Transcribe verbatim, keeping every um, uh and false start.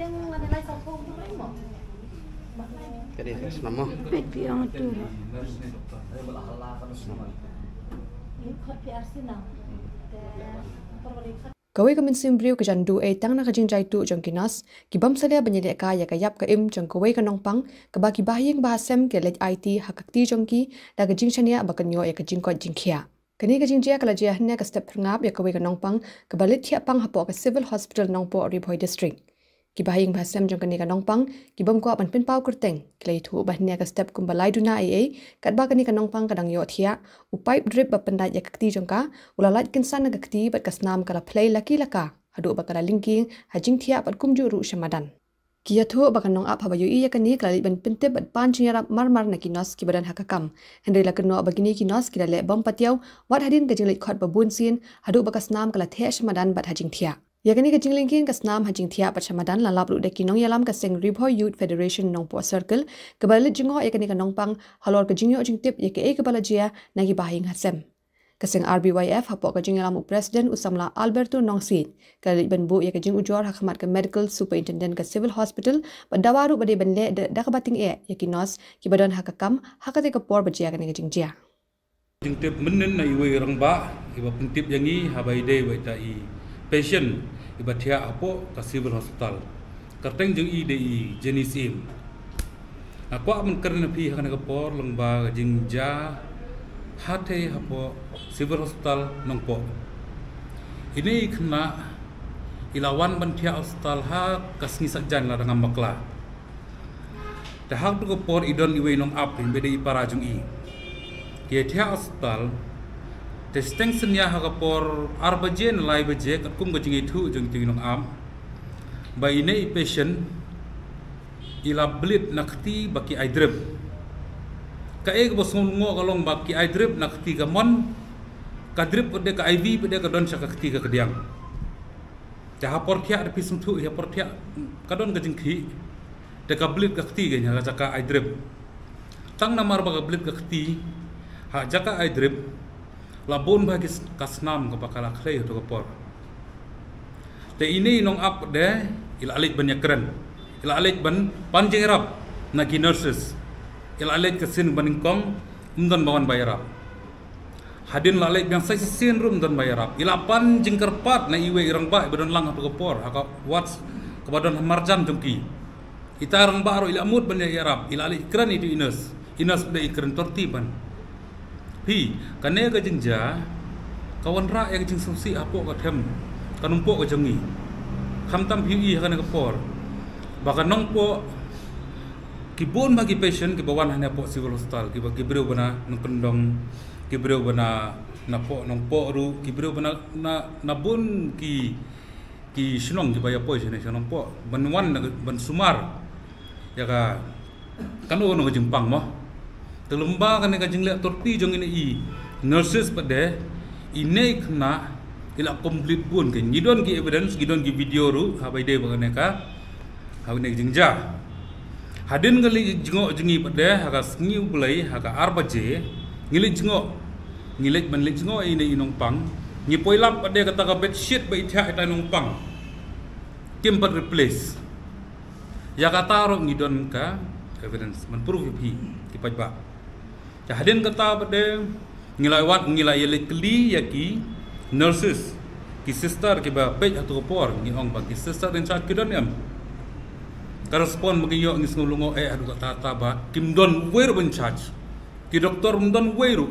Ka dei ka snam mo. Peit phi ong tu. Kawei ka mynsiem briew ka jan duh ei tang na ka jingjaituh jong ki nurse, ki bym salia ban ïalehkai ïa ka ïap ka im jong kawei ka nongpang, kaba ki bahaïing bahasem ki leit aiti ha ka kti jong ki, da ka jingshaniah ba kan ïoh ïa ka jingkoit jingkhiah. Kane ka jingjia ka la jia hynne ka step phyrngap ïa kawei ka nongpang, kaba leit thiah pang hapoh ka Civil Hospital Nongpoh, Ri Bhoi District. Ki bahaïing bahasem jong kane ka nongpang, ki bym kwah ban pynpaw kyrteng, ki la ïathuh ba hynne ka step kumba lai duna ei ei, katba kane ka nongpang ka dang ïoh thiah, u pipe drip ba pyndait ïa ka kti jong ka, u la lait kynsan na ka kti bad ka snam ka la phlei laki laka, haduh ba ka la lyngkhieng ha jingthiah bad kumjuh ruh sha madan. Ki ïathuh ba ka nongap haba ïohi ïa kane ka la leit ban pyntip bad pan jingïarap marmar na ki nurse kiba don ha ka kam. Hynrei la kynnoh ba kine ki nurse ki la leh bym patiaw, wat hadien ka jingleit khot ba bun sien, haduh ba ka snam ka la theh sha madan bad ha jingthiah. Ïa kane ka jinglyngkhieng ka snam ha jingthiah bad sha madan la lap ruh da ki nongïalam ka seng Ri Bhoi Youth Federation Nongpoh Circle, kaba la leit jngoh ïa kane ka nongpang halor ka jingïoh jingtip ïa kaei kaba la jia na ki bahaïing hasem. Ka seng R B Y F hapoh ka jingïalam u President u samla Alberto Nongsiej, ka la leit ban buh ïa ka jingujor ha khmat ka Medical Superintendent ka Civil Hospital, bad dawa ruh ba dei ban leh da, da kaba tyngeh ïa ki nurse kiba don ha ka kam ha katei ka por ba jia kane ka jingjia. Jingtip mynnin na iwei i rangbah iba pyntip ïa ngi haba i dei iwei ta i patient iba thiah hapoh ka Civil Hospital, kyrteng jong i dei i Jenny Syiem. Nga kwah ban kren ïa phi ha kane ka por lyngba ka jingjia hathei hapoh Civil Hospital Nongpoh. Ine i khynnah i la wan ban thiah hospital ha ka sngi Saitjaiñ, la dang ngam bakla. Te ha katu ka por i don iwei i nongap, iba dei i para jong i. Ki ïa thiah hospital, te shiteng synñia ha ka por ar baje ne lai baje, katkum ka jingïathuh jong itu i nongap, ba ine i patient i la bleed na kti ba ki ai drip. Kaei kaba sngewlyngngoh ka long ba ki ai drip na kti, ka mon ka drip pat de, ka I V pat de ka don sha ka kti ka kadiang. Te ha por thiah, te phi sngewthuh, ha por thiah ka don ka jingkhih, te ka bleed ka kti ka ha ka jaka ai drip. Tang namar ba ka bleed ka kti ha jaka ai drip, la bun bha ki s-, ka snam kaba ka la khlei ha katu ka por. Te ine i nongap pat de i la leit ban ïakren, i la leit ban pan jingïarap na ki nurses, i la leit ka sien ba nyngkong, ym don ba wan ba ïarap. Hadien la leit biang sa shisien ruh ym don ba ïarap. I la pan jingkyrpad na iwei i rangbah iba don lang ha katu ka por ha ka ward kaba don ha marjan jong ki. Ita i rangbah ruh i la mut ban ïarap, i la leit kren ïa itu i nurse. I nurse pat de i kren torti ban. Phi, kane ka jingjia ka wanrah ïa ka jingsngewsih hapoh ka them ka Nongpoh ka jong ngi. Khamtam phi ïohi ha kane ka por ba ka Nongpoh, ki bun bha ki patient kiba wan hangne hapoh Civil Hospital, kiba ki briew ba na Nongkyndong, ki briew ba na, napoh Nongpoh ruh, ki briew ba na, na, na bun ki, ki shnong kiba ïa poi shane sha Nongpoh ban wan na, ban sumar ïa ka, kano kano ka jingpang mo. Te lyngba kane ka jingleh torti jong ine i nurses pat de, ine i khynnah i la complete bun. Ngi don ki evidence, ngi don ki video ruh haba ïadei bad kane ka, ha kane ka jingjia. Hadien ka leit jngoh jong ngi pat de ha ka sngi U Blei ha ka ar baje, ngi leit jngoh, ngi leit ban leit jngoh ine i nongpang, ngi poi lap pat de kata ka bedsheet ba i thiah ita i nongpang, kim pat replace. Ïa kata ruh ngi don ka evidence ban proof ïa phi ki paidbah. Te hadien kata pat de ngi la wan, ngi la ïaleit kylli ïa ki nurses, ki sister kiba peit ha katu ka por, ngi ong ba ki sister in charge ki don em. Ka respond ba ngi ïoh, ngi sngewlyngngoh eh haduh katta katta ba kim don uwei ruh ban charge. Ki doktor ym don uwei ruh,